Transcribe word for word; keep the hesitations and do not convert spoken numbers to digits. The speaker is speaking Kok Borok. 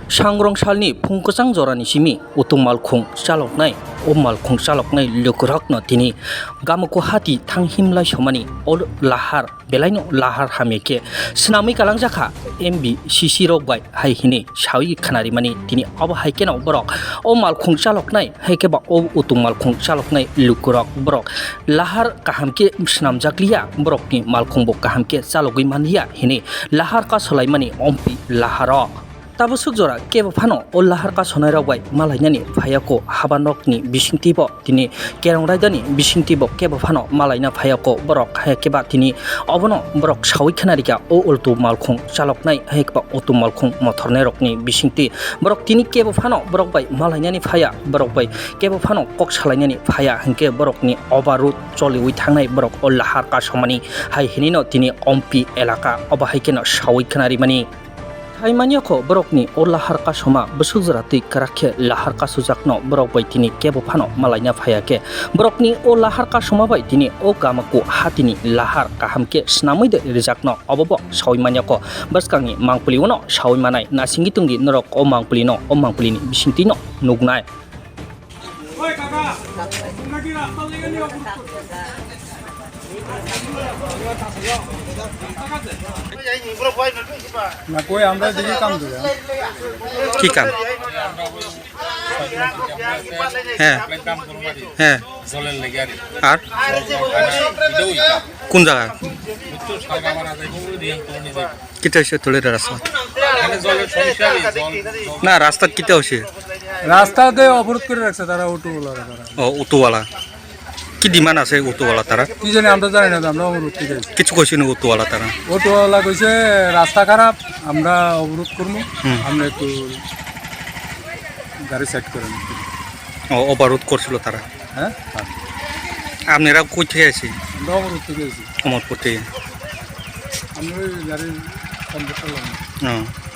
Sangrong salni phung kwchang jorani simi utung malkhung chaloknai, o malkhung chaloknai lukurokno tini Gamaku hati thanghim lai somani o lahar belaino lahar hamya khe swnamwi kalangjakha M B C C rok bai hai hini sawi khwnarimani tini obo hai kheno borok o malkhung chaloknai hai khe ba o utung malkhung chaloknai lukurok borok lahar kaham khe swnamjakliya, borokni malkhung bo kaham khe chalogwi manliya hini lahar kasolaimani ompi laharo. Tabuk suk jora kebo phano o lahar kasonairok bai malainani phaiya ko haba nokni bisingtwi bo tini kerong raidani bisingtwi bo kebo phano malaina phaiya ko borok hai khe ba tini obono borok sawi khwnarikha o ultu malkhung chaloknai hai khe ba utu malkhung mothornairokni bisingtwi borok tini kebo phano borok bai malainani phaiya borok bai kebo phano kok salainani phaiya hinkhe borokni obarut choliwi thangnai borok o lahar kasomani hai hinino tini ompi elaka obo hai kheno sawi khwnarimani. Hai manya kho borokni o lahar kasoma bwswk jora twi kwrak khe lahar kasujakno borok bai tini kebo phano malaina phaiya khe borokni o lahar kasoma bai tini o Gamaku hatini lahar kaham khe swnamwi de rijakno obo bo sawi manya kho. Bwskangni mangpili uno sawi manai nasingwi tongdi norok o mangpilino o mangpilini bisingtwino nuknai. না কই, আমরা এদিকে কাম করি। কি কাম? হ্যাঁ। হ্যাঁ। আর কোন জায়গায়? কিতা হইছে তোর এটা রাস্তা? না, রাস্তাত কিতা হইছে? রাস্তাতে অবরোধ করে রাখছে তারা, অটোওয়ালারা তারা। ও, অটোওয়ালা। কি ডিমান্ড আছে অটোওয়ালা তারা? কি জানি, আমরা জানি না, আমরা অবরোধ করে আছি। কিছু কইছে না অটোওয়ালা তারা? অটোওয়ালা কইছে, "রাস্তা খারাপ, আমরা অবরোধ করবো, হুম। আমরা একটু গাড়ি সাইড করে নিতে।" ও, অবরোধ করছিল তারা? হ্যাঁ? আপনারা কই থেকে আছেন? আমরা অমরপুর থেকে আছি। অমরপুর থেকে। আমরা ওই গাড়ির কন্ডাক্টর লাগবে। ও।